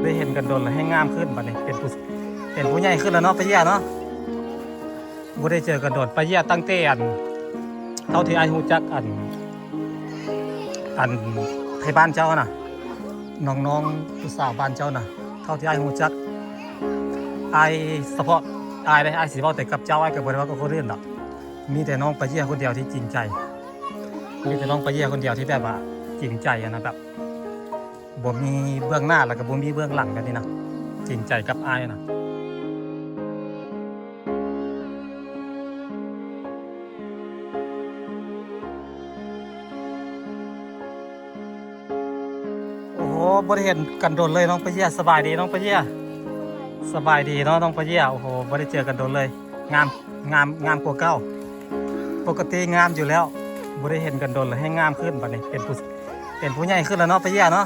ໄດ້ເຫັນກັນດົນແລ້ວ ແຮ່ງງາມຂຶ້ນບັດນີ້ ເປັນຜູ້ ເປັນຜູ້ໃຫຍ່ຂຶ້ນແລ້ວເນາະ ປາເຢຍເນາະ. ບໍ່ໄດ້ເຈີກັນດົນ ປາເຢຍ ຕັ້ງແຕ່ອັນ ເທົ່າທີ່ອ້າຍຮູ້ຈັກ ອັນ ອັນໄທບ້ານເຈົ້ານະ ນ້ອງໆ ຜູ້ສາວບ້ານເຈົ້ານະ ເທົ່າທີ່ອ້າຍຮູ້ຈັກ ອ້າຍ ສະເພາະອ້າຍເດ້ ອ້າຍຊິເວົ້າແຕ່ກັບເຈົ້າ ອ້າຍກໍບໍ່ໄດ້ເວົ້າກັບຄົນອື່ນດອກ. ມີແຕ່ນ້ອງປາເຢຍຄົນດຽວທີ່ຈິງໃຈ ມີແຕ່ນ້ອງປາເຢຍຄົນດຽວທີ່ແບບວ່າຈິງໃຈຫັ້ນນະ ແບບບໍ່ມີເບື້ອງໜ້າ ແລ້ວກໍບໍ່ມີເບື້ອງຫຼັງແບບນີ້ນະ ຈິງໃຈກັບອ້າຍນະ. ໂອ້ໂຫ ບໍ່ໄດ້ເຫັນກັນດົນເລີຍ ນ້ອງປາເຢຍ. ສະບາຍດີນ້ອງປາເຢຍ. ສະບາຍດີເນາະນ້ອງປາເຢຍ. ໂອ້ໂຫ ບໍ່ໄດ້ເຈີກັນດົນເລີຍ ງາມ ງາມ ງາມກວ່າເກົ່າ. ປົກກະຕິງາມຢູ່ແລ້ວ ບໍ່ໄດ້ເຫັນກັນດົນແລ້ວ ແຮ່ງງາມຂຶ້ນບັດນີ້ ເປັນຜູ້ ເປັນຜູ້ໃຫຍ່ຂຶ້ນແລ້ວເນາະ ປາເຢຍເນາະ.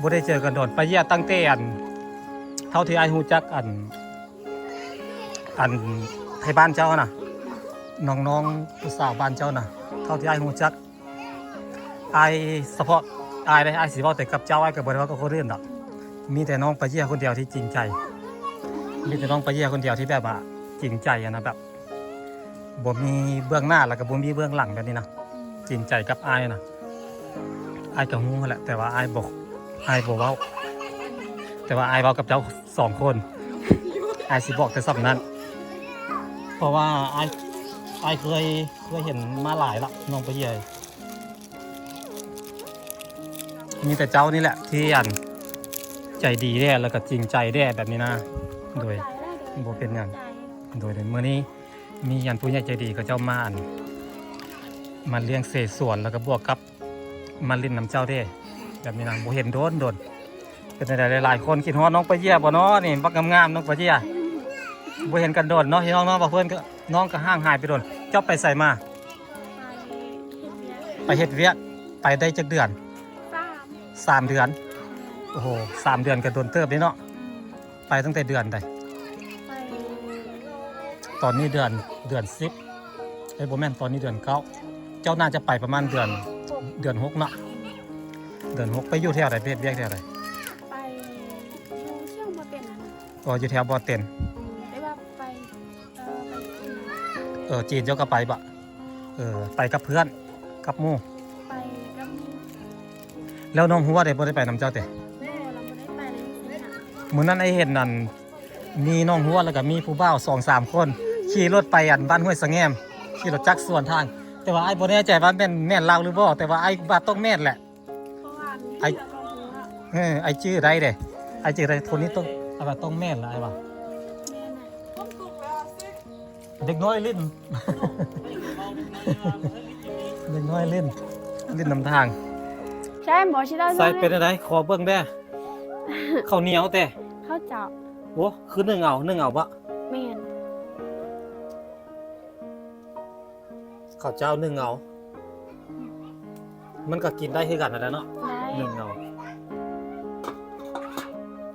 ບໍ່ໄດ້ເຈີກັນດົນ ປາເຢຍ ຕັ້ງແຕ່ອັນ ເທົ່າທີ່ອ້າຍຮູ້ຈັກ ອັນ ອັນໄທບ້ານເຈົ້ານະ ນ້ອງໆ ຜູ້ສາວບ້ານເຈົ້ານະ ເທົ່າທີ່ອ້າຍຮູ້ຈັກ ອ້າຍ ສະເພາະອ້າຍເດ້ ອ້າຍຊິເວົ້າແຕ່ກັບເຈົ້າ ອ້າຍກໍບໍ່ໄດ້ເວົ້າກັບຄົນອື່ນດອກ. ມີແຕ່ນ້ອງປາເຢຍຄົນດຽວທີ່ຈິງໃຈ ມີແຕ່ນ້ອງປາເຢຍຄົນດຽວທີ່ແບບວ່າຈິງໃຈຫັ້ນນະ ແບບບໍ່ມີເບື້ອງໜ້າ ແລ້ວກໍບໍ່ມີເບື້ອງຫຼັງແບບນີ້ນະ ຈິງໃຈກັບອ້າຍນະ. ອ້າຍກໍຮູ້ຫັ້ນແຫຼະ ແຕ່ວ່າອ້າຍບໍ່ ອ້າຍບໍ່ເວົ້າ ແຕ່ວ່າອ້າຍເວົ້າກັບເຈົ້າສອງຄົນ ອ້າຍຊິບອກແຕ່ສ່ຳນັ້ນ ເພາະວ່າອ້າຍ ອ້າຍເຄີຍ ເຄີຍເຫັນມາຫຼາຍລະ ນ້ອງປາເຢຍ. ມີແຕ່ເຈົ້ານີ້ແຫຼະທີ່ອັນໃຈດີແດ່ ແລ້ວກໍຈິງໃຈແດ່ແບບນີ້ນະ. ໂດຍ ບໍ່ເປັນຫຍັງ. ໂດຍ ໂດຍ ມື້ນີ້ມີອັນຜູ້ໃຫຍ່ໃຈດີເຂົາເຈົ້າມາອັນ ມາລ້ຽງເສສວນ ແລ້ວກໍບວກກັບມາຫຼິ້ນນຳເຈົ້າເດ້ ແບບນີ້ນະ ບໍ່ເຫັນໂດນໆ. ເປັນຈັ່ງໃດຫຼາຍໆຄົນຄິດຮອດນ້ອງປາເຢຍບໍ່ເນາະ ນີ້ບັກງາມໆ ນ້ອງປາເຢຍ. ບໍ່ເຫັນກັນໂດນເນາະ ພີ່ນ້ອງເນາະ ວ່າເພິ່ນກໍ ນ້ອງກໍຫ່າງຫາຍໄປໂດນ. ເຈົ້າໄປໃສມາ? ໄປເຮັດວຽກ ໄປໄດ້ຈັກເດືອນ? ສາມ ສາມເດືອນ. ໂອ້ໂຫ ສາມເດືອນກໍດົນເຕີບເດ້ເນາະ. ໄປຕັ້ງແຕ່ເດືອນໃດ? ໄປ ຕອນນີ້ເດືອນ ເດືອນສິບ ເອີຍ ບໍ່ແມ່ນ ຕອນນີ້ເດືອນເກົ້າ ເຈົ້າໜ້າຈະໄປປະມານເດືອນ ຫົກ ເດືອນຫົກເນາະ ເດືອນຫົກ. ໄປຢູ່ແຖວໃດ? ໄປເຮັດວຽກແຖວໃດ? ໄປຢູ່ແຖວບໍ່ເຕັນ. ອໍ ຢູ່ແຖວບໍ່ເຕັນ. ອືມ ແຕ່ວ່າໄປ ເອີ ໄປຈີນ. ເອີ ຈີນເຈົ້າກໍໄປບໍ? ເອີ ໄປກັບເພື່ອນ ກັບໝູ່? ໄປກັບໝູ່. ແລ້ວນ້ອງຮົວເດ ບໍ່ໄດ້ໄປນຳເຈົ້າເຕ? ບໍ່ ລາວບໍ່ໄດ້ໄປເລີຍ. ມື້ນັ້ນອ້າຍເຫັນອັນ ມີນ້ອງຮົວ ແລ້ວກໍມີຜູ້ບ່າວສອງສາມຄົນ ຂີ່ລົດໄປອັນບ້ານຫ້ວຍສະແຫງມ ຂີ່ລົດຈັກສວນທາງ. ແຕ່ວ່າອ້າຍບໍ່ແນ່ໃຈວ່າແມ່ນ ແມ່ນລາວຫຼືບໍ່ ແຕ່ວ່າອ້າຍວ່າຕ້ອງແມ່ນແຫຼະ. ເພາະວ່າມີ ອ້າຍ ເສືອກໍຮູ້ເນາະ. ເອີ ອ້າຍຈື່ໄດ້ເດ້ ອ້າຍຈື່ໄດ້. ຄົນນີ້ຕ້ອງ ອ້າຍວ່າຕ້ອງແມ່ນລະ ອ້າຍວ່າ. ແມ່ນນະ. ເດັກນ້ອຍຫຼິ້ນ ເດັກນ້ອຍຫຼິ້ນ ຫຼິ້ນນຳທາງ. ໃຊ່ບໍ່? ຊິເລົ່າ ໃຊ່ ເປັນຈັ່ງໃດ? ຂໍເບິ່ງແດ່. ເຂົ້າໜຽວແຕ່ ເຂົ້າເຈົ້າ. ໂອ້ ຄືໜຶ້ງເອົາ ໜຶ້ງເອົາບໍ? ແມ່ນ. ເຂົ້າເຈົ້າໜຶ້ງເອົາ ມັນກໍກິນໄດ້ຄືກັນຫັ້ນແຫຼະເນາະ. ໄດ້ ໜຶ້ງເອົາ.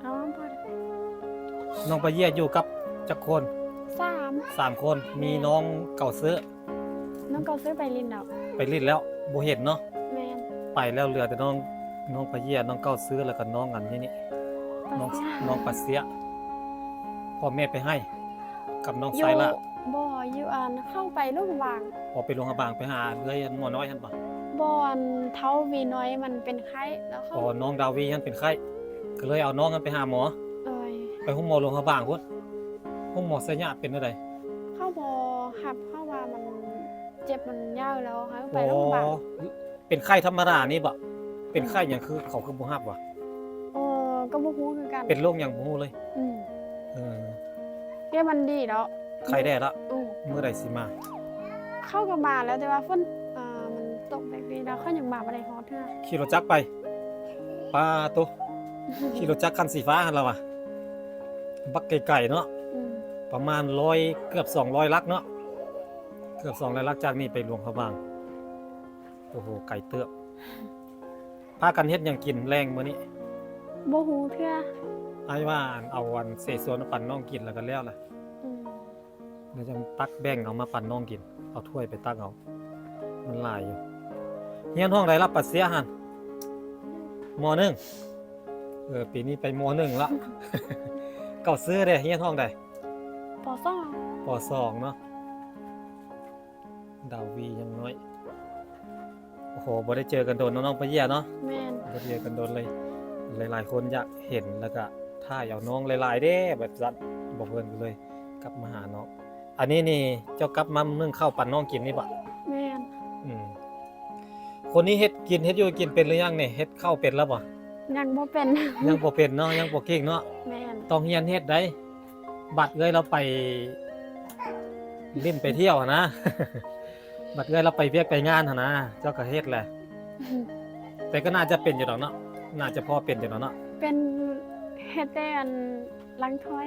ເອົາ ນ້ອງປາເຢຍຢູ່ກັບຈັກຄົນ? ສາມ ສາມຄົນ. ມີ ແມ່ນ ນ້ອງເກົາເຊີ. ນ້ອງເກົາເຊີໄປຫຼິ້ນແລ້ວ ໄປຫຼິ້ນແລ້ວ ບໍ່ເຫັນເນາະ. ແມ່ນ. ໄປແລ້ວເຫຼືອແຕ່ນ້ອງ ນ້ອງປາເຢຍ ນ້ອງເກົາເຊີ ແລ້ວກໍນ້ອງອັນນີ້ນີ້ ປາເຊຍ ນ້ອງ ນ້ອງປາເຊຍ. ພໍ່ແມ່ໄປໃຫ້ ກັບນ້ອງຊາຍລະ? ບໍ່ ຢູ່ອັນ ເຂົ້າໄປຫຼວງພະບາງ. ອໍ ໄປຫຼວງພະບາງ ໄປຫາເອື້ອຍອັນໝໍນ້ອຍຫັ້ນບໍ? ບໍ່ ອັນເຖົ້າວີນ້ອຍມັນເປັນໄຂ້ແລ້ວເຂົາ. ອໍ ນ້ອງດາວີຫັ້ນເປັນໄຂ້ ກໍເລີຍເອົານ້ອງຫັ້ນໄປຫາໝໍ. ໂດຍ. ໄປໂຮງໝໍຫຼວງພະບາງພຸ້ນ. ໂຮງໝໍໄຊຍະເປັນແນວໃດ? ເຂົາບໍ່ຮັບ ເຂົາວ່າມັນເຈັບ ມັນຍາວແລ້ວ ໃຫ້ໄປໂຮງພະບາງ. ອໍ ເປັນໄຂ້ທຳມະດານີ້ບໍ? ເປັນໄຂ້ຫຍັງ ອືມ ຄືເຂົາຄືບໍ່ຮັບວະ? ເອີ ກໍບໍ່ຮູ້ຄືກັນ. ເປັນໂລກຫຍັງບໍ່ຮູ້ເລີຍ? ອືມ. ເອີ ແຕ່ມັນດີແລ້ວ ໄຂ້ແດ່ລະ. ອືມ. ມື້ໃດຊິມາ? ເຂົາກໍມາແລ້ວ ແຕ່ວ່າຝົນ ເອີ ມັນຕົກແບບ ນີ້ລະ ຂ້ອຍຍັງມາບໍ່ໄດ້ຮອດເທື່ອ. ຂີ່ລົດຈັກໄປ? ປາໂຕ ຂີ່ລົດຈັກຄັນສີຟ້າຫັ້ນລະວະ. ບັກໄກໆເນາະ. ອືມ ປະມານຮ້ອຍ ເກືອບສອງຮ້ອຍຫຼັກເນາະ, ເກືອບສອງຮ້ອຍຫຼັກ ຈາກນີ້ໄປຫຼວງພະບາງ. ໂອ້ໂຫ ໄກເຕີບ. ພາກັນເຮັດຫຍັງກິນແລງມື້ນີ້? ບໍ່ຮູ້ເທື່ອ. ອ້າຍວ່າ ອັນ ເອົາ ອັນ ເສສວນມາປັນນ້ອງກິນ ແລ້ວກໍແລ້ວລະ. ອືມ ແລ້ວຈັ່ງຕັກແບ່ງເອົາມາປັນນ້ອງກິນ, ເອົາຖ້ວຍໄປຕັກເອົາ, ມັນຫຼາຍຢູ່. ຮຽນຫ້ອງໃດລະ ປາເຊຍຫັ້ນ? ມໍໜຶ່ງ. ເອີ ປີນີ້ໄປມໍໜຶ່ງລະ. ເຈົ້າຊື່ເດ ຮຽນຫ້ອງໃດ? ປໍສອງ ປໍສອງເນາະ. ດາວວີຍັງນ້ອຍ. ໂອ້ໂຫ ບໍ່ໄດ້ເຈີກັນດົນເນາະ ນ້ອງປາເຢ້ຍເນາະ. ແມ່ນ ບໍ່ໄດ້ເຈີກັນດົນເລີຍ. ຫຼາຍໆຄົນຢາກເຫັນ ແລ້ວກະຖ່າຍເອົານ້ອງຫຼາຍໆເດ້ ແບບຊັ້ນ. ບໍ່ເພິ່ນກໍເລີຍກັບມາຫານ້ອງ. ອັນນີ້ນີ້ເຈົ້າກັບມາໜຶ້ງເຂົ້າປັນນ້ອງກິນນີ້ບໍ? ແມ່ນ. ອືມ ຄົນນີ້ເຮັດກິນ ເຮັດຢູ່ກິນເປັນຫຼືຍັງນີ້? ເຮັດເຂົ້າເປັນແລ້ວບໍ? ຍັງບໍ່ເປັນ. ຍັງບໍ່ເປັນເນາະ ຍັງບໍ່ເກັ່ງເນາະ. ແມ່ນ ຕ້ອງຮຽນເຮັດໄດ໋. ບັດເອື້ອຍລາວໄປຫຼິ້ນໄປທ່ຽວຫັ້ນນະ, ບັດເອື້ອຍລາວໄປວຽກໄປງານຫັ້ນນະ ເຈົ້າກໍເຮັດແຫຼະ. ແຕ່ກໍໜ້າຈະເປັນຢູ່ດອກເນາະ, ໜ້າຈະພໍເປັນຢູ່ດອກເນາະ. ເປັນ ເຮັດແຕ່ອັນລ້າງຖ້ວຍ.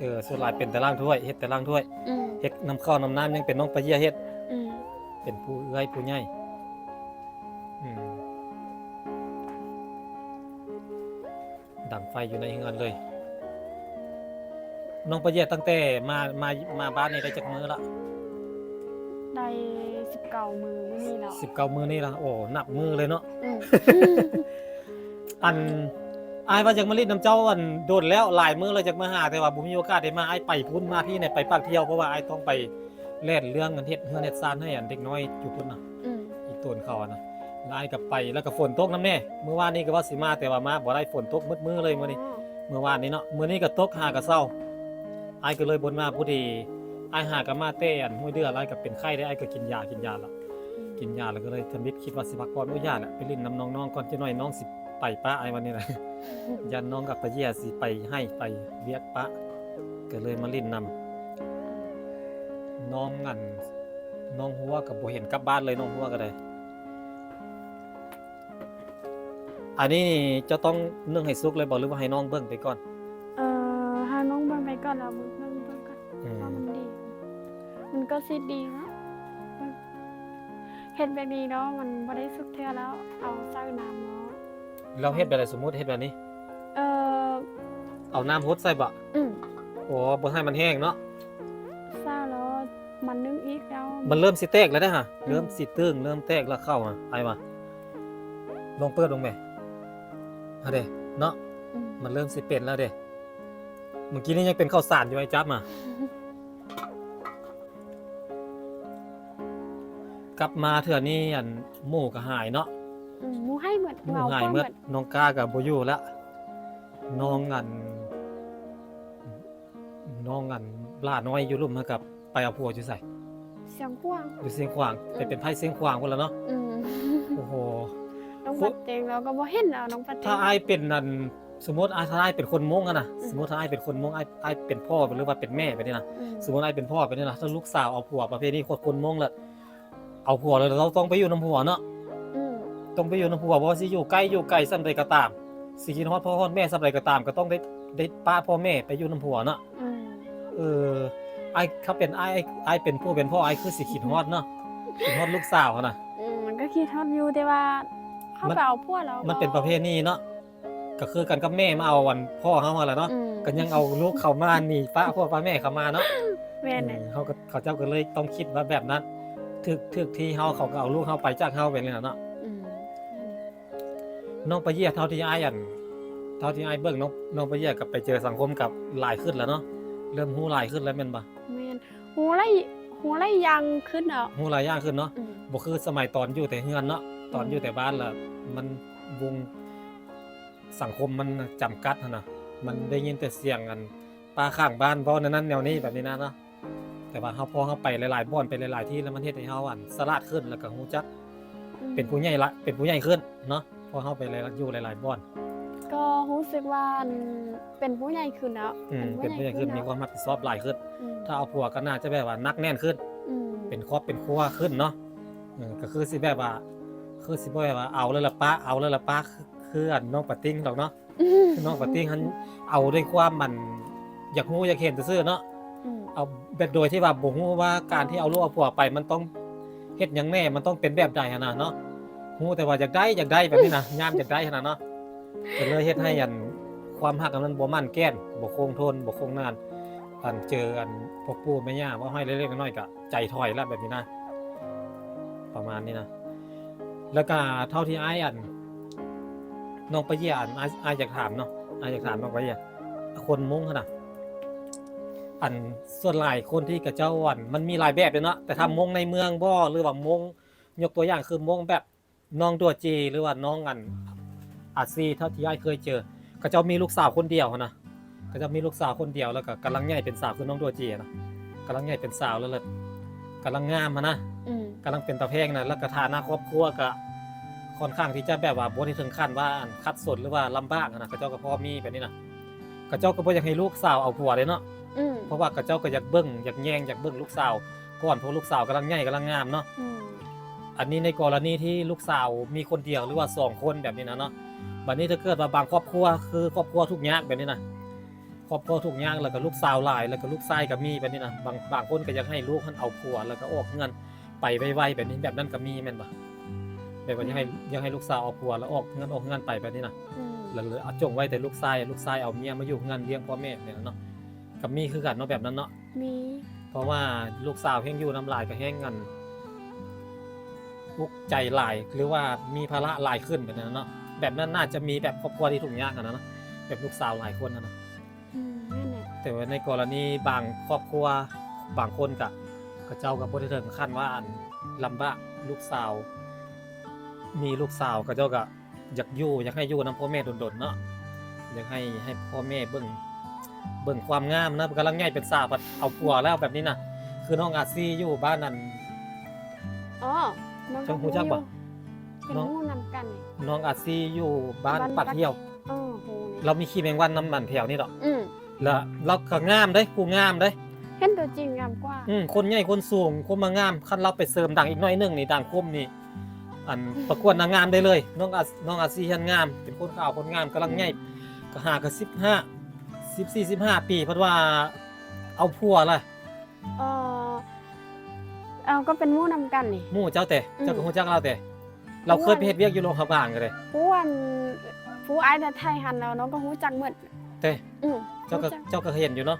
ເອີ ສ່ວນຫຼາຍເປັນແຕ່ລ້າງຖ້ວຍ, ເຮັດແຕ່ລ້າງຖ້ວຍ. ອືມ ເຮັດນຳເຂົ້ານຳນ້ຳຍັງເປັນນ້ອງປາເຢ້ຍເຮັດ. ອືມ ເປັນຜູ້ເອື້ອຍຜູ້ໃຫຍ່. ອືມ ດັງໄຟຢູ່ໃນເຮືອນເລີຍ. ນ້ອງປາເຢ້ຍ ຕັ້ງແຕ່ມາ ມາ ມາບ້ານນີ້ໄດ້ຈັກມື້ລະ? ໄດ້ສິບເກົ້າມື້ ມື້ນີ້ເນາະ. ສິບເກົ້າມື້ນີ້ລະ. ໂອ້ ນັບມື້ເລີຍເນາະ. ອືມ ອັນ ອ້າຍວ່າຢາກມາຫຼິ້ນນຳເຈົ້າ ອັນ ດົນແລ້ວ ຫຼາຍມື້ແລ້ວຢາກມາຫາ ແຕ່ວ່າບໍ່ມີໂອກາດໄດ້ມາ. ອ້າຍໄປພຸ້ນມາພີ້ນີ້ ໄປປາກທ່ຽວ ເພາະວ່າອ້າຍຕ້ອງໄປແລ່ນເລື່ອງເຮັດເຮືອນເຮັດຊານໃຫ້ ອັນ ເດັກນ້ອຍຢູ່ພຸ້ນນະ. ອືມ ອີ່ຕົນເຂົາຫັ້ນນະ. ແລ້ວອ້າຍກໍໄປ ແລ້ວກໍຝົນຕົກນຳແດ່. ມື້ວານນີ້ກໍວ່າຊິມາ ແຕ່ວ່າມາບໍ່ໄດ້ ຝົນຕົກໝົດມື້ເລີຍມື້ນີ້. ອໍ ມື້ວານນີ້ເນາະ, ມື້ນີ້ກໍຕົກຫາກໍເຊົາ. ອ້າຍກໍເລີຍບໍ່ມາ. ພໍດີອ້າຍຫາກໍມາແຕ່ອັນຫ້ວຍເດືອ ແລ້ວອ້າຍກໍເປັນໄຂ້ເດ້, ອ້າຍກໍກິນຢາ ກິນຢາລະ ອືມ ກິນຢາແລ້ວກໍເລີຍທຳອິດຄິດວ່າຊິພັກຜ່ອນ. ໂອ້ ຢ້ານແຫຼະ ໄປຫຼິ້ນນຳນ້ອງໆກ່ອນ, ຈັກໜ້ອຍນ້ອງຊິໄປປະອ້າຍວັນນີ້ນະ. ຢ້ານນ້ອງກັບປາເຢ້ຍຊິໄປໄຮ່ໄປວຽກປະ ກໍເລີຍມາຫຼິ້ນນຳ. ນ້ອງ ອັນ ນ້ອງຮົວກໍບໍ່ເຫັນກັບບ້ານເລີຍ, ນ້ອງຮົວກໍໄດ້. ອັນນີ້ນີ້ເຈົ້າຕ້ອງໜຶ້ງໃຫ້ສຸກເລີຍບໍ່ ຫຼືວ່າໃຫ້ນ້ອງເບິ່ງໄປກ່ອນ? ເອີ ໃຫ້ນ້ອງເບິ່ງໄປກ່ອນ ແລ້ວເບິ່ງ ເບິ່ງ ເບິ່ງກ່ອນ ອືມ ວ່າມັນດີ ມັນກໍຊິດີເນາະ. ເບິ່ງ ເຮັດແບບນີ້ເນາະ ມັນບໍ່ໄດ້ສຸກເທື່ອ ແລ້ວເອົາໃສ່ນ້ຳເນາະ. ແລ້ວເຮັດແບບໃດ? ສົມມຸດເຮັດແບບນີ້ ເອີ ເອົານ້ຳຫົດໃສ່ບໍ? ອືມ ໂອ້ ບໍ່ໃຫ້ມັນແຫ້ງເນາະ. ຊາວແລ້ວ ມັນໜຶ້ງອີກແລ້ວ ມັນເລີ່ມຊິແຕກແລ້ວເດ້ຫະ. ອືມ ເລີ່ມຊິຕຶ້ງ ເລີ່ມແຕກແລ້ວເຂົ້າ ອ້າຍວ່າ. ລອງເປີດເບິ່ງແມ. ຫັ້ນເດ້ເນາະ. ອືມ ມັນເລີ່ມຊິເປັນແລ້ວເດ້. ເມື່ອກີ້ນີ້ຍັງເປັນເຂົ້າສານຢູ່ ອ້າຍຈັບມາ. ກັບມາເທື່ອນີ້ ອັນ ໝູກໍຫາຍເນາະ. ອືມ ໝູຫາຍໝົດ ໝູຫາຍໝົດ. ນ້ອງກ້າກໍບໍ່ຢູ່ລະ. ນ້ອງ ອັນ ນ້ອງ ອັນ ຫຼ້ານ້ອຍຢູ່ລຸ່ມຫັ້ນກໍໄປເອົາຜົວຢູ່ໃສ? ຊຽງຂວາງ. ຢູ່ຊຽງຂວາງ. ອືມ ໄປເປັນໃພ້ຊຽງຂວາງພຸ້ນລະເນາະ. ອືມ ໂອ້ໂຫ ນ້ອງປາເຕັງ ເຮົາກໍບໍ່ເຫັນແລ້ວ ນ້ອງປາເຕັງ. ຖ້າອ້າຍເປັນ ອັນ ສົມມຸດ ອາ ຖ້າອ້າຍເປັນຄົນມົ້ງຫັ້ນນະ. ອືມ ສົມມຸດ ຖ້າອ້າຍເປັນຄົນມົ້ງ ອ້າຍ ອ້າຍເປັນພໍ່ ຫຼືວ່າເປັນແມ່ໄປນີ້ນະ. ອືມ ສົມມຸດ ອ້າຍເປັນພໍ່ໄປນີ້ນະ, ຖ້າລູກສາວເອົາຜົວປະເພດນີ້ ຄົນ ຄົນມົ້ງລະ ເອົາຜົວແລ້ວ ເຮົາຕ້ອງໄປຢູ່ນຳຜົວເນາະ. ອືມ ຕ້ອງໄປຢູ່ນຳຜົວ ບໍ່ວ່າຊິຢູ່ໃກ້ຢູ່ໄກສ່ຳໃດກໍຕາມ, ຊິຄິດຮອດພໍ່ຮອດແມ່ສ່ຳໃດກໍຕາມ ກໍຕ້ອງໄດ້ ໄດ້ປະພໍ່ແມ່ໄປຢູ່ນຳຜົວເນາະ. ອືມ ເອີ ອ້າຍ ຖ້າເປັນອ້າຍ ອ້າຍເປັນຜູ້ເປັນພໍ່ ອ້າຍຄືຊິຄິດຮອດເນາະ, ຄິດຮອດລູກສາວຫັ້ນນະ. ອືມ ມັນກໍຄິດຮອດຢູ່ ແຕ່ວ່າເຮົາໄປເອົາຜົວແລ້ວ ມັນເປັນປະເພນີເນາະ. ກໍຄືກັນກັບແມ່ມາເອົາອັນພໍ່ເຮົາຫັ້ນລະເນາະ. ອືມ ກໍຍັງເອົາລູກເຂົາມາໜີປ້າພໍ່ປ້າແມ່ເຂົາມາເນາະ. ແມ່ນແຫຼະ. ເອີ ເຂົາກໍ ເຂົາເຈົ້າກໍເລີຍຕ້ອງຄິດວ່າແບບນັ້ນ ຖືກ ຖືກທີ່ເຮົາ ເຂົາກໍເອົາລູກເຮົາໄປຈາກເຮົາແບບນີ້ລະເນາະ. ອືມ ນ້ອງປາເຢ້ຍ ເທົ່າທີ່ອ້າຍ ອັນ ເທົ່າທີ່ອ້າຍເບິ່ງ ນ້ອງ ນ້ອງປາເຢ້ຍກໍໄປເຈີສັງຄົມກັບຫຼາຍຂຶ້ນລະເນາະ, ເລີ່ມຮູ້ຫຼາຍຂຶ້ນລະແມ່ນບໍ່? ແມ່ນ ຮູ້ຫຼາຍ ຮູ້ຫຼາຍຢ່າງຂຶ້ນເນາະ. ຮູ້ຫຼາຍຢ່າງຂຶ້ນເນາະ. ອືມ ບໍ່ຄືສະໄໝຕອນຢູ່ແຕ່ເຮືອນເນາະ, ຕອນຢູ່ແຕ່ບ້ານລະ ອືມ ມັນວົງ ສັງຄົມມັນຈຳກັດຫັ້ນນະ, ມັນ ອືມ ໄດ້ຍິນແຕ່ສຽງອັນປ້າຂ້າງບ້ານເວົ້າແນວນັ້ນແນວນີ້ແບບນີ້ນະເນາະ. ແຕ່ວ່າເຮົາ ພໍເຮົາໄປຫຼາຍໆບ່ອນ ໄປຫຼາຍໆທີ່ ແລ້ວມັນເຮັດໃຫ້ເຮົາອັນສະຫຼາດຂຶ້ນ ແລ້ວກໍຮູ້ຈັກ ອືມ ເປັນຜູ້ໃຫຍ່ລະ ເປັນຜູ້ໃຫຍ່ຂຶ້ນເນາະ, ພໍເຮົາໄປຫຼາຍ ຢູ່ຫຼາຍໆບ່ອນ ກໍຮູ້ສຶກວ່າອັນເປັນຜູ້ໃຫຍ່ຂຶ້ນເນາະ. ອືມ ເປັນຜູ້ໃຫຍ່ຂຶ້ນ ເປັນຜູ້ໃຫຍ່ຂຶ້ນເນາະ, ມີຄວາມຮັບຜິດຊອບຫຼາຍຂຶ້ນ. ອືມ ຖ້າເອົາຜົວກໍໜ້າຈະແບບວ່າໜັກແໜ້ນຂຶ້ນ. ອືມ ເປັນຄອບເປັນຄົວຂຶ້ນເນາະ. ເອີ ກໍຄືຊິແບບວ່າ ຄືຊິບໍ່ແບບວ່າເອົາແລ້ວລະປະ ເອົາແລ້ວລະປະ ຄື ຄືອັນນ້ອງປາຕິງດອກເນາະ. ຄືນ້ອງປາຕິງຫັ້ນເອົາດ້ວຍຄວາມອັນ ຢາກຮູ້ຢາກເຫັນຊື່ໆເນາະ. ອືມ ເອົາແບບໂດຍທີ່ວ່າບໍ່ຮູ້ວ່າການທີ່ເອົາລູກເອົາຜົວໄປ ມັນຕ້ອງເຮັດຫຍັງແດ່ ມັນຕ້ອງເປັນແບບໃດຫັ້ນນະເນາະ. ຮູ້ແຕ່ວ່າຢາກໄດ້ ຢາກໄດ້ແບບນີ້ນະ ຍາມຢາກໄດ້ຫັ້ນນະເນາະ. ກໍເລີຍເຮັດໃຫ້ອັນ ຄວາມຮັກອັນນັ້ນບໍ່ໝັ້ນແກ່ນ ບໍ່ຄົງທົນ ບໍ່ຄົງນານ. ອັນເຈີອັນພໍ່ປູ່ແມ່ຍ່າເວົ້າໃຫ້ເລັກໆນ້ອຍໆ ກໍໃຈຖອຍລະແບບນີ້ນະ ປະມານນີ້ນະ. ແລ້ວກໍເທົ່າທີ່ອ້າຍອັນ ນ້ອງປາເຢຍ ອັນ ອ້າຍ ອ້າຍຢາກຖາມເນາະ ອ້າຍຢາກຖາມນ້ອງປາເຢຍ ຄົນມົ້ງຫັ້ນນະ ອັນສ່ວນຫຼາຍຄົນທີ່ເຂົາເຈົ້າອັນ ມັນມີຫຼາຍແບບເດ້ເນາະ ແຕ່ຖ້າ ອືມ ມົ້ງໃນເມືອງບໍ ຫຼືວ່າມົ້ງ ຍົກຕົວຢ່າງຄືມົ້ງແບບ ນ້ອງດັວຈີ ຫຼືວ່ານ້ອງອັນ ອາຊີ ເທົ່າທີ່ອ້າຍເຄີຍເຈີ ເຂົາເຈົ້າມີລູກສາວຄົນດຽວຫັ້ນນະ ເຂົາເຈົ້າມີລູກສາວຄົນດຽວ ແລ້ວກໍກຳລັງໃຫຍ່ເປັນສາວ ຄືນ້ອງດັວຈີນະ ກຳລັງໃຫຍ່ເປັນສາວແລ້ວ ແລ້ວກຳລັງງາມຫັ້ນນະ ອືມ ກຳລັງເປັນຕາແພງນະ ແລ້ວກໍຖານະຄອບຄົວກໍຄ່ອນຂ້າງທີ່ຈະແບບວ່າບໍ່ໄດ້ເຖິງຂັ້ນວ່າອັນຂັດສົນ ຫຼືວ່າລຳບາກຫັ້ນນະ ເຂົາເຈົ້າກໍພໍມີແບບນີ້ນະ. ເຂົາເຈົ້າກໍບໍ່ຢາກໃຫ້ລູກສາວເອົາຜົວເດ້ເນາະ ອືມ ເພາະວ່າເຂົາເຈົ້າກໍຢາກເບິ່ງ ຢາກແຍງ ຢາກເບິ່ງລູກສາວ ກ່ອນ ເພາະລູກສາວກຳລັງໃຫຍ່ກຳລັງງາມເນາະ. ອືມ ອັນນີ້ໃນກໍລະນີທີ່ລູກສາວມີຄົນດຽວ ຫຼືວ່າສອງຄົນແບບນີ້ນະເນາະ. ບັດນີ້ຖ້າເກີດວ່າບາງຄອບຄົວ ຄືຄອບຄົວທຸກຍາກແບບນີ້ນະ ຄອບຄົວທຸກຍາກ ແລ້ວກໍລູກສາວຫຼາຍ ແລ້ວກໍລູກຊາຍກໍມີແບບນີ້ນະ ບາງ ບາງຄົນກໍຢາກໃຫ້ລູກຫັ້ນເອົາຜົວ ແລ້ວກໍອອກເຮືອນໄປໄວໆແບບນີ້ ແບບນັ້ນກໍມີແມ່ນບໍ່? ແບບວ່າ ອືມ ຢາກໃຫ້ ຢາກໃຫ້ລູກສາວເອົາຜົວ ແລ້ວອອກເຮືອນ ອອກເຮືອນໄປແບບນີ້ນະ ອືມ ແລ້ວ ແລ້ວຈົງໄວ້ແຕ່ລູກຊາຍ ລູກຊາຍເອົາເມຍມາຢູ່ເຮືອນລ້ຽງພໍ່ແມ່ແບບນັ້ນເນາະ ກໍມີຄືກັນເນາະ ແບບນັ້ນເນາະ. ມີ ເພາະວ່າລູກສາວແຮ່ງຢູ່ນຳຫຼາຍກໍແຮ່ງອັນ ອຸກໃຈຫຼາຍ ຫຼືວ່າມີພາລະຫຼາຍຂຶ້ນແບບນັ້ນເນາະ. ແບບນັ້ນໜ້າຈະມີແບບຄອບຄົວທີ່ທຸກຍາກຫັ້ນນະເນາະ ແບບລູກສາວຫຼາຍຄົນຫັ້ນນະ. ອືມ ແມ່ນແຫຼະ ແຕ່ວ່າໃນກໍລະນີບາງຄອບຄົວ ບາງຄົນກະ ເຂົາເຈົ້າກໍບໍ່ໄດ້ເຖິງຂັ້ນວ່າອັນລຳບາກ ລູກສາວມີລູກສາວ ເຂົາເຈົ້າກໍ ຢາກຢູ່ ຢາກໃຫ້ຢູ່ນຳພໍ່ແມ່ດົນໆເນາະ ຢາກໃຫ້ ໃຫ້ພໍ່ແມ່ເບິ່ງ ເບິ່ງຄວາມງາມນະ ກຳລັງໃຫຍ່ເປັນສາວ ບັດເອົາຜົວແລ້ວແບບນີ້ນະ. ຄືນ້ອງອາຊີຢູ່ບ້ານນັ້ນ ອໍ ນ້ອງ ເຈົ້າຮູ້ຈັກບໍ່? ເປັນ ນ້ອງ ໝູ່ນຳກັນ ນ້ອງອາຊີຢູ່ບ້ານ ບ້ານ ປາກຫ່ຽວ ເອີ ຮູ້ ລາວມີຂີ້ແມງວັນນຳອັນແຖວນີ້ດອກ ອືມ ລະລາວກໍງາມເດ້ ຜູ້ງາມເດ້ ເຫັນຕົວຈິງງາມກວ່າ ອືມ ຄົນໃຫຍ່ຄົນສູງ ຄົນມາງາມ ຄັນລາວໄປເສີມດັງອີກໜ້ອຍໜຶ່ງນີ້ ດັງຄົມນີ້ ອັນ ປະກວດນາງງາມໄດ້ເລີຍ. ນ້ອງອາ ນ້ອງອາຊີຫັ້ນງາມ ເປັນຄົນຂາວຄົນງາມ ກຳລັງໃຫຍ່ ກໍຫາກໍສິບຫ້າ ສິບສີ່ ສິບຫ້າປີ ເພິ່ນວ່າເອົາຜົວລະ. ເອີ ເອົາ ກໍເປັນໝູ່ນຳກັນນີ້ ໝູ່ເຈົ້າແຕ່ ອືມ ເຈົ້າກໍຮູ້ຈັກລາວແຕ່ ລາວເຄີຍໄປເຮັດວຽກຢູ່ຫຼວງພະບາງກໍໄດ້ ຜູ້ອັນ ຜູ້ອ້າຍໄທຫັ້ນ ແລ້ວນ້ອງກໍຮູ້ຈັກໝົດ. ເດ້ ອືມ ເຈົ້າກໍ ເຈົ້າກໍເຫັນຢູ່ເນາະ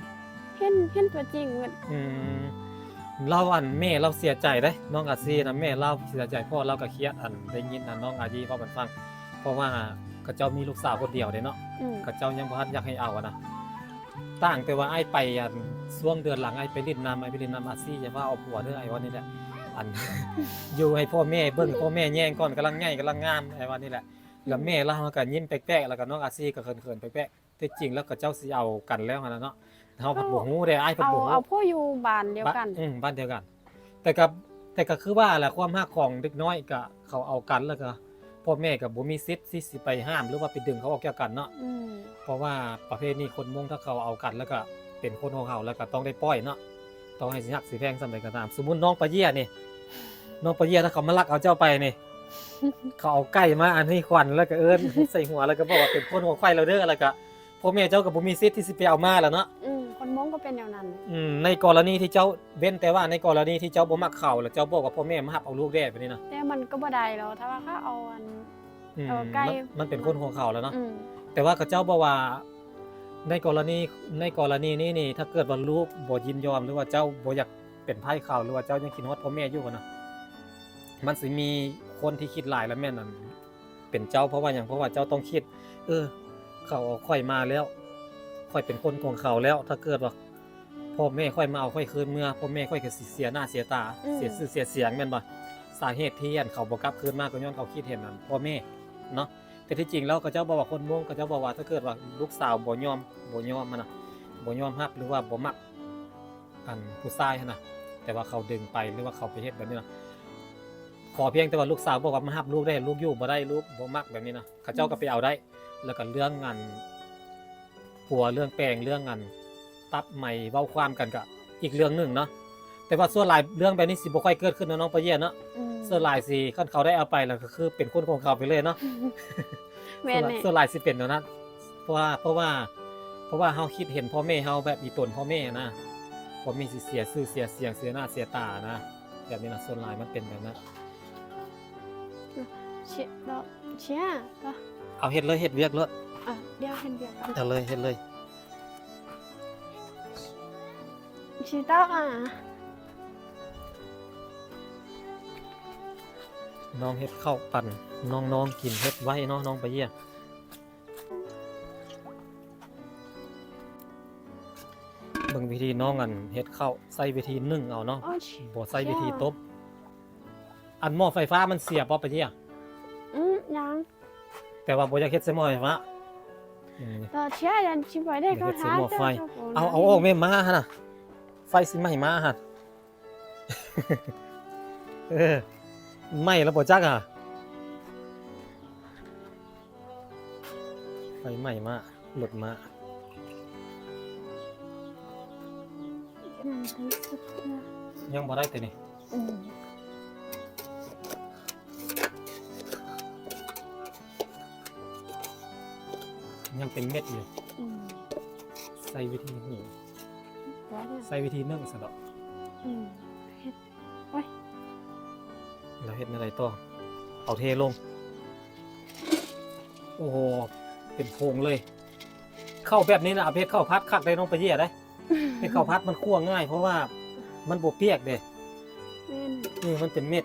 ເຫັນ ເຫັນຕົວຈິງໝົດ. ອືມ ລາວ ອັນ ແມ່ລາວເສຍໃຈເດ້ ນ້ອງອາຊີນະ ແມ່ລາວເສຍໃຈ ເພາະລາວກໍຄຽດ ອັນ ໄດ້ຍິນ ອັນ ນ້ອງອາຊີເວົ້າໃຫ້ຟັງ ເພາະວ່າເຂົາເຈົ້າມີລູກສາວຄົນດຽວເດ້ເນາະ ອືມ ເຂົາເຈົ້າຍັງບໍ່ທັນຢາກໃຫ້ເອົາຫັ້ນນະ. ຕ່າງແຕ່ວ່າອ້າຍໄປ ອັນ ຊ່ວງເດືອນຫຼັງ ອ້າຍໄປຫຼິ້ນນຳ ອ້າຍໄປຫຼິ້ນນຳອາຊີ ຢ່າວ່າເອົາຜົວເດີ ອ້າຍວ່ານີ້ແຫຼະ ອັນ ຢູ່ໃຫ້ພໍ່ແມ່ເບິ່ງ ພໍ່ແມ່ແຍງກ່ອນ ກຳລັງໃຫຍ່ກຳລັງງາມ ອ້າຍວ່ານີ້ແຫຼະ. ແລ້ວແມ່ລາວກໍຍິ້ມແປກໆ ແລ້ວກໍນ້ອງອາຊີກໍເຂີນໆແປກໆ. ແທ້ຈິງແລ້ວເຂົາເຈົ້າຊິເອົາກັນແລ້ວຫັ້ນນະເນາະ ເຮົາພັດບໍ່ຮູ້ເດ້ ອ້າຍພັດບໍ່ຮູ້ ເອົາ ເອົາຜົວຢູ່ບ້ານດຽວກັນ ບ້ານ ອືມ ບ້ານດຽວກັນ. ແຕ່ກໍ ແຕ່ກໍຄືວ່າແຫຼະ ຄວາມຮັກຂອງເດັກນ້ອຍກໍເຂົາເອົາກັນ ແລ້ວກໍພໍ່ແມ່ກໍບໍ່ມີສິດທີ່ຊິໄປຫ້າມ ຫຼືວ່າໄປດຶງເຂົາອອກຈາກກັນເນາະ ອືມ ເພາະວ່າປະເພດນີ້ຄົນມົ້ງ ຖ້າເຂົາເອົາກັນ ແລ້ວກໍເປັນຄົນຂອງເຂົາ ແລ້ວກໍຕ້ອງໄດ້ປ່ອຍເນາະ ຕ້ອງໃຫ້ຊິຮັກຊິແພງສ່ຳໃດກໍຕາມ. ສົມມຸດນ້ອງປາເຢຍນີ້ ນ້ອງປາເຢຍ ຖ້າເຂົາມາລັກເອົາເຈົ້າໄປນີ້ ເຂົາເອົາໄກ່ມາອັນນີ້ຂວັນ ແລ້ວກໍເອີ້ນໃສ່ຫົວ ແລ້ວກໍບອກວ່າເປັນຄົນຂອງຂ້ອຍແລ້ວເດີ ແລ້ວກໍພໍ່ແມ່ເຈົ້າກໍບໍ່ມີສິດທີ່ຊິໄປເອົາມາແລ້ວເນາະ. ອືມ ຄົນມົ້ງກໍເປັນແນວນັ້ນ. ອືມ ໃນກໍລະນີທີ່ເຈົ້າ ເວັ້ນແຕ່ວ່າໃນກໍລະນີທີ່ເຈົ້າບໍ່ມັກເຂົາ ແລ້ວເຈົ້າບອກວ່າພໍ່ແມ່ມາຮັບເອົາລູກແດ່ແບບນີ້ນະ ແຕ່ມັນກໍບໍ່ໄດ້ແລ້ວ ຖ້າວ່າເຂົາເອົາອັນ ອືມ ເອົາໄກ່ ມັນ ມັນເປັນຄົນຂອງເຂົາແລ້ວເນາະ. ອືມ ແຕ່ວ່າເຂົາເຈົ້າບອກວ່າ ໃນກໍລະນີ ໃນກໍລະນີນີ້ນີ້ ຖ້າເກີດວ່າລູກບໍ່ຍິນຍອມ ຫຼືວ່າເຈົ້າບໍ່ຢາກເປັນໃພ້ເຂົາ ຫຼືວ່າເຈົ້າຍັງຄິດຮອດພໍ່ແມ່ຢູ່ຫັ້ນນະ ມັນຊິມີຄົນທີ່ຄິດຫຼາຍ ແລະ ແມ່ນອັນ ເປັນເຈົ້າ. ເພາະວ່າຫຍັງ? ເພາະວ່າເຈົ້າຕ້ອງຄິດ ເອີ ເຂົາເອົາຂ້ອຍມາແລ້ວ ຂ້ອຍເປັນຄົນຂອງເຂົາແລ້ວ ຖ້າເກີດວ່າພໍ່ແມ່ຂ້ອຍມາເອົາຂ້ອຍຄືນເມືອ ພໍ່ແມ່ຂ້ອຍກໍຊິເສຍໜ້າເສຍຕາ ອືມ ເສຍຊື່ເສຍສຽງແມ່ນບໍ່? ສາເຫດທີ່ອັນເຂົາບໍ່ກັບຄືນມາກໍຍ້ອນເຂົາຄິດເຫັນອັນພໍ່ແມ່ເນາະ. ແຕ່ທີ່ຈິງແລ້ວເຂົາເຈົ້າບອກວ່າຄົນມົ້ງ ເຂົາເຈົ້າບອກວ່າຖ້າເກີດວ່າລູກສາວບໍ່ຍອມ ບໍ່ຍອມຫັ້ນນະ ບໍ່ຍອມຮັບ ຫຼືວ່າບໍ່ມັກ ອັນຜູ້ຊາຍຫັ້ນນະ ແຕ່ວ່າເຂົາດຶງໄປ ຫຼືວ່າເຂົາໄປເຮັດແບບນີ້ນະ ຂໍພຽງແຕ່ວ່າລູກສາວບອກວ່າມາຮັບລູກໄດ້ ລູກຢູ່ບໍ່ໄດ້ ລູກບໍ່ມັກແບບນີ້ນະ ເຂົາເຈົ້າກໍໄປເອົາໄດ້. ແລ້ວກໍເລື່ອງອັນຜົວ ເລື່ອງແປງ ເລື່ອງອັນຕັດໄມເວົ້າຄວາມກັນກໍອີກເລື່ອງໜຶ່ງເນາະ. ເພ ແຕ່ວ່າສ່ວນຫຼາຍເລື່ອງແບບນີ້ຊິບໍ່ຄ່ອຍເກີດຂຶ້ນເນາະ ນ້ອງປາເຢັນເນາະ. ອືມ ສ່ວນຫຼາຍຊິ ຄັນເຂົາໄດ້ເອົາໄປແລ້ວ ກໍຄືເປັນຄົນຂອງເຂົາໄປເລີຍເນາະ. ແມ່ນ ສ່ວນຫຼາຍ ສ່ວນຫຼາຍຊິເປັນແນວນັ້ນ ເພາະວ່າ ເພາະວ່າ ເພາະວ່າເຮົາຄິດເຫັນພໍ່ແມ່ເຮົາແບບອີ່ຕົນພໍ່ແມ່ນະ ພໍ່ແມ່ຊິເສຍຊື່ເສຍສຽງ ເສຍໜ້າເສຍຕານະ ແບບນີ້ນະ ສ່ວນຫຼາຍມັນເປັນແບບນັ້ນ. ເຊຍ ເຊຍ ເອົາເຮັດເລີຍ ເຮັດວຽກໂລດ. ເອີ ດຽວເຮັດວຽກກ່ອນ ເອົາເລີຍ ເຮັດເລີຍ. ຊິຕອກອະ ນ້ອງເຮັດເຂົ້າປັ່ນນ້ອງໆກິນ ເຮັດໄວ້ເນາະ ນ້ອງປາເຢັນ. ເບິ່ງວິທີນ້ອງອັນເຮັດເຂົ້າ ໃຊ້ວິທີໜຶ້ງເອົາເນາະ ບໍ່ໃຊ້ວິທີຕົບ. ອັນໝໍ້ໄຟຟ້າມັນເສຍບໍ່ປາເຢັນ? ອື ຍັງ. ແຕ່ວ່າບໍ່ຢາກເຮັດໃສ່ໝໍ້ໄຟຟ້າ. ອື ຕໍ່ເທື່ອຍັນຊິໄປໄດ້ ຢາກເຮັດໃສ່ໝໍ້ໄຟ. ເອົາ ເອົາອອກແມ່ ມາຫັ້ນນະ ໄຟຊິໄໝ້ມາຫັ້ນ. ເອີ ໄໝ້ແລ້ວບໍ່ຈັກຫາ ໄຟໄໝ້ມາ ລົດມາ. ຍັງບໍ່ໄດ້ເທື່ອ ຍັງບໍ່ໄດ້ແຕ່ນີ້. ອື ຍັງເປັນເມັດຢູ່. ອື ໃຊ້ວິທີນີ້ ໃຊ້ວິທີໜຶ້ງຊັ້ນດອກ. ອື ເຮັດ ໂອ້ຍ ແລ້ວເຮັດແນວໃດຕໍ່? ເອົາເທລົງ. ໂອ້ໂຫ ເປັນໂພງເລີຍ. ເຂົ້າແບບນີ້ນະ ເອົາໄປເຮັດເຂົ້າຜັດຄັກໄດ໋ ນ້ອງປາເຢັນເດ້. ເຮັດເຂົ້າຜັດມັນຂົ້ວງ່າຍ ເພາະວ່າມັນບໍ່ປຽກເດ້. ແມ່ນ ນີ້ມັນເປັນເມັດ.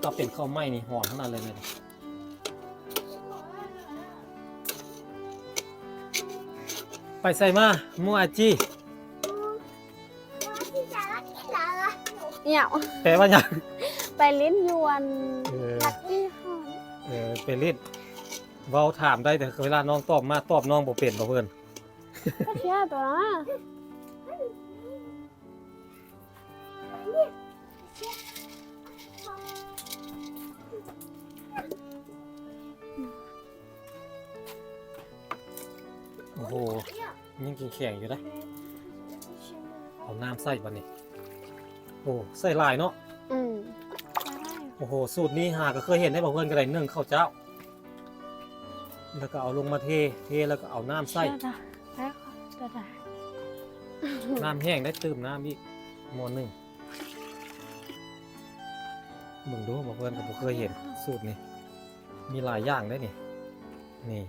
ຖ້າເປັນເຂົ້າໃໝ່ນີ້ ຫອມຂະໜາດເລີຍ. ໄປໃສມາ ໝູ່ອາຈີ? ອຽງ? ແປວ່າຫຍັງ? ໄປຫຼິ້ນຢູ່ອັນ ເອີ ລັກກີ້ຮອນ. ເອີ ໄປຫຼິ້ນ. ເວົ້າຖາມໄດ້ ແຕ່ເວລານ້ອງຕອບມາ ຕອບນ້ອງບໍ່ເປັນບໍ່ເພິ່ນ. ກໍເຊື່ອຕົວ. ໂອ້ໂຫ ຍັງແຂງໆຢູ່ເດ້. ເອົານ້ຳໃສ່ບາດນີ້. ໂອ້ ໃສ່ຫຼາຍເນາະ. ອືມ ໂອ້ໂຫ ສູດນີ້ຫາກໍເຄີຍເຫັນໄດ໋ ບໍ່ເພິ່ນກໍໄດ້ໜຶ້ງເຂົ້າເຈົ້າ ແລ້ວກໍເອົາລົງມາເທ ເທແລ້ວກໍເອົານ້ຳໃສ່. ນ້ຳແຫ້ງໄດ້ ຕື່ມນ້ຳອີກໝໍ້ໜຶ່ງ. ເບິ່ງດູ ບໍ່ເພິ່ນກໍບໍ່ເຄີຍເຫັນສູດນີ້. ມີຫຼາຍຢ່າງເດ້ນີ້ ນີ້.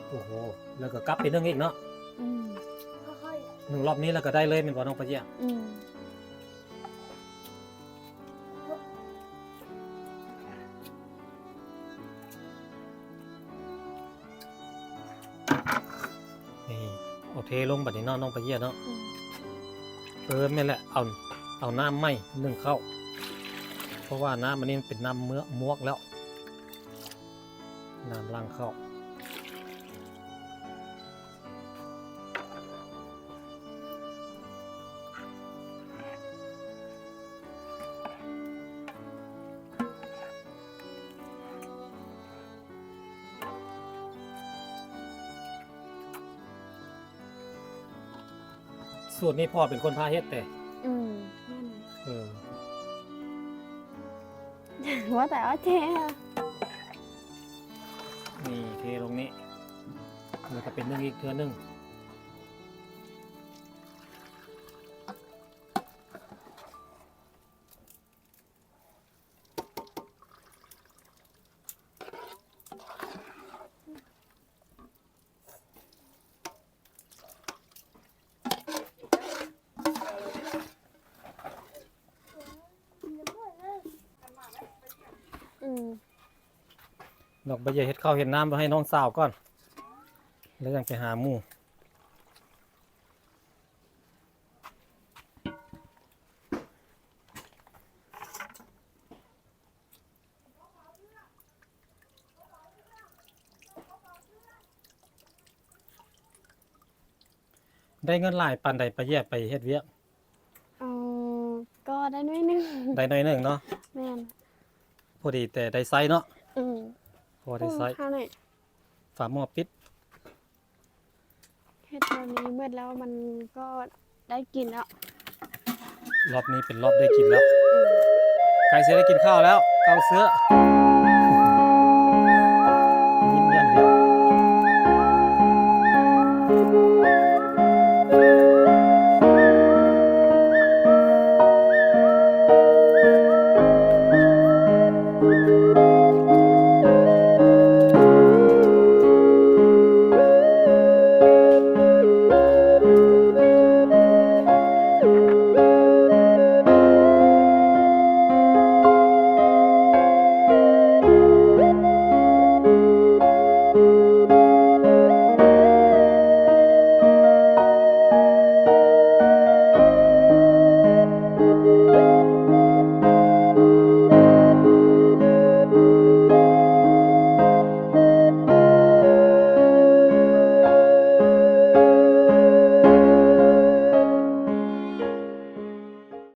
ໂອ້ໂຫ ແລ້ວກໍກັບໄປໜຶ້ງອີກເນາະ. ອືມ ໜຶ້ງຮອບນີ້ແລ້ວກໍໄດ້ເລີຍແມ່ນບໍ່ ນ້ອງປາເຢັນ? ອືມ ນີ້ ເອົາເທລົງບາດນີ້ເນາະ ນ້ອງປາເຢັນເນາະ. ອືມ ເອີ ແມ່ນແຫຼະ ເອົາ ເອົານ້ຳໃໝ່ໜຶ້ງເຂົ້າ ເພາະວ່ານ້ຳອັນນີ້ມັນເປັນນ້ຳເມືອ ມວກແລ້ວ. ນ້ຳລ້າງເຂົ້າ. ສູດນີ້ພໍ່ເປັນຄົນພາເຮັດເດ້. ອືມ ແມ່ນ. ເອີ ວ່າແຕ່ວ່າເທ ນີ້ເທລົງນີ້ ແລ້ວກໍເປັນໜຶ້ງອີກເທື່ອໜຶ່ງ. ອືມ ນ້ອງປາເຢັນເຮັດເຂົ້າເຮັດນ້ຳໄວ້ໃຫ້ນ້ອງສາວກ່ອນ ແລ້ວຈັ່ງໄປຫາໝູ່. ໄດ້ເງິນຫຼາຍປານໃດປາເຢັນໄປເຮັດວຽກ? ອໍ ກໍໄດ້ໜ້ອຍໜຶ່ງ. ໄດ້ໜ້ອຍໜຶ່ງເນາະ. ແມ່ນ. ພໍດີແຕ່ໄດ້ໃຊ້ເນາະ. ອືມ ພໍໄດ້ໃຊ້. ຝາໝໍ້ປິດ. ດແບບນີ້ໝົດແລ້ວມັນກໍໄດ້ກິນແລ້ວ. ລອບນີ້ເປັນລອບໄດ້ກິນແລ້ວ. ເອີ ໃກ້ຊິໄດ້ກິນເຂົ້າແລ້ວ ເກົ້າເຊື້ອ.